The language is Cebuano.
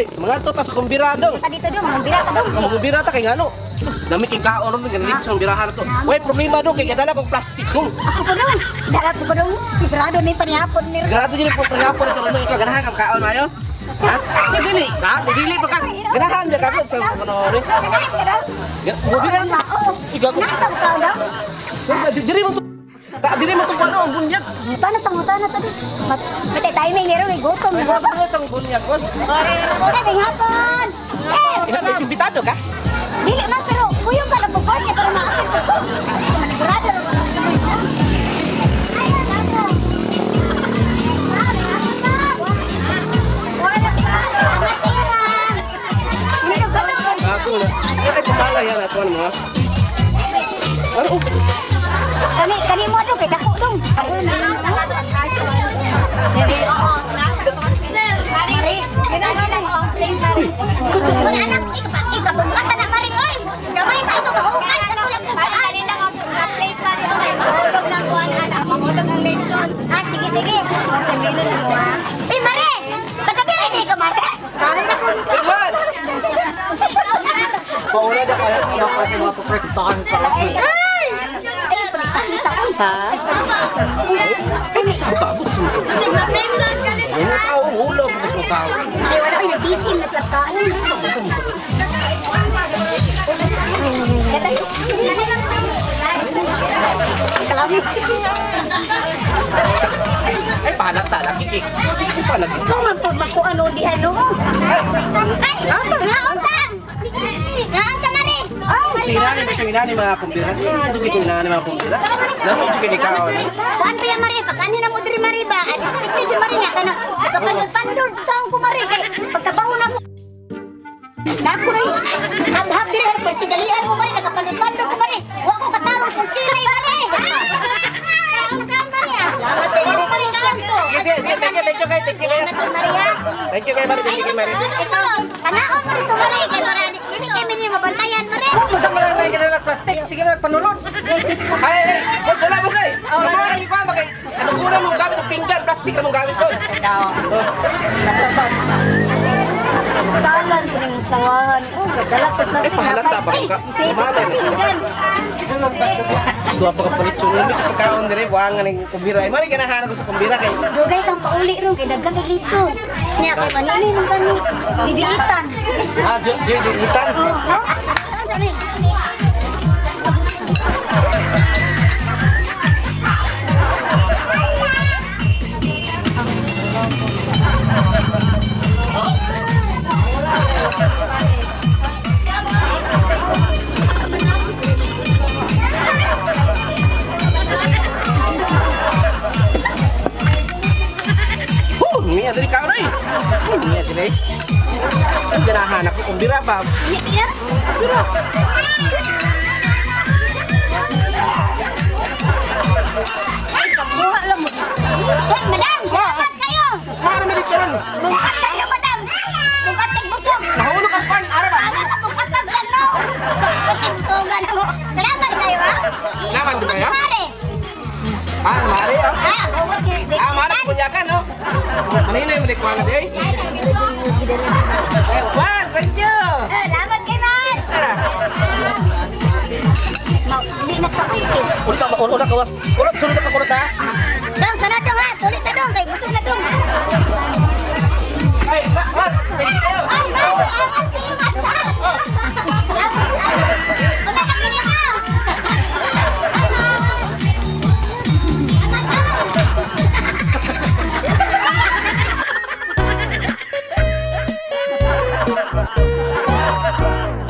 Ay, mga to ta sa kumbira dong. Ta dito dong, mambira ta dong. Kumbira ta kay ngano? Sus, dami kay kaon ron ganit sa birahan to. Way problema dong kay gadala kong plastic dong. Ako ko dong. Dala ko dong. Sigurado ni panihapon ni. Sigurado din po panihapon ito ron ikaw ganahan ka kaon mayo. Ha? So dili, ha? Dili pa ka. Ganahan ka ka sa ano ni. Ganahan ka dong. Kumbira na. Ikaw ko. Ganahan ka dong. Diri mo diri mo tong ano ang bunyag. Mutana ta, mutana ta. Matay timing ni ro kay gutom. Boss, ano tong bunyag, boss? Ore, kay hapon. Eh, imbitado ka? Dili man pero kuyog ka lang bukod niya pero maapil ko. Manigurado ra man. Ako na. Ay, pamala yan ato mo. Ano? Kani kani mo dong kay dako dong. Mari, mari. Anak, ikabungkat na mari oy. Gamay pa ito mahukan sa tulang Mari lang ang plate mari okay. Mahulog na kuan anak, mahulog ang lechon. Ah, sige sige. Uy, mare. Taga diri ni ka mare. Pauna na kaya sa mga pagprestahan sa laki. Ha? Ay, sa bago sa mga. Kasi ma-frame lang ka nito. Tao, hulog mas mo tao. Ay, wala ko busy na sa Ay, panak sa laki. Panak. Ikaw man po magkuano diha no. Ay, naunta. Naunta mare. Sina ni mga kumbira. Dugay na ni mga kumbira. Namo kini kaon. Kuan pa ya mare, pagkani na mo diri mare ba? Expected diri mare nga kana. Pagkapandol taon ko mare kay pagkabaho na ko. Nako ray. Habhab diri pertidalian mo mare nakapandol-pandol ko mare. Wa ko katarong kung tilay mare. Salamat kay mare kanto. Sige, sige, thank you, thank you, thank you. Thank you kay mare, thank you kay mare. Kanaon mare to mare kay mare. Dili kay minyo nga bantayan mare. Sa mga may ganala plastic, sige na panulod. Ay, ay, boss, wala boss ay. Wala ni ko makay. Ano kuna mo gamit ang pinggan, plastic ra mong gamit boss. Salan ko ning sawahan. Oh, gadala ko plastic. Ay, pahalata ba ka? Pinggan. Gusto pa ka palit yung lamig pagkaon dire, buangan ning kumbira. Ay, mari ganahan ako sa kumbira kay. Dugay kang pauli ron kay daghan kay litson. Nya kay manili nang kani. Bibiitan. Ah, jo jo bibiitan. Mia diri ka oy. Mia diri. Ganahan ako kumbira ba. Kumbira. Ay, kabuha lang mo. Hey, madam, salamat kayo. Mara mi dito ron. Bungkat kayo, madam. Bungkat kay busog. Nahulog ang pan, ara ba? Ara ka bungkat ang pan, no. Busogan ako. Salamat kayo, ha? Salamat ba kayo? Mare. Ah, mare, oh. Ah, bungkat kay. Ah, mare kunyakan, no? Ano yun yung likuan na day? One, thank you! Salamat kay man! Hindi na sa kuy. Ulit ka, ulit ka, ulit, sunod ka, ulit ha? Dong, sunod dong ha! Ulit na dong, kay busog na dong! Ay, ma! Thank you! Ay, ma! Salamat kayo, ma! Magkakapin niyo, ma! Thank you.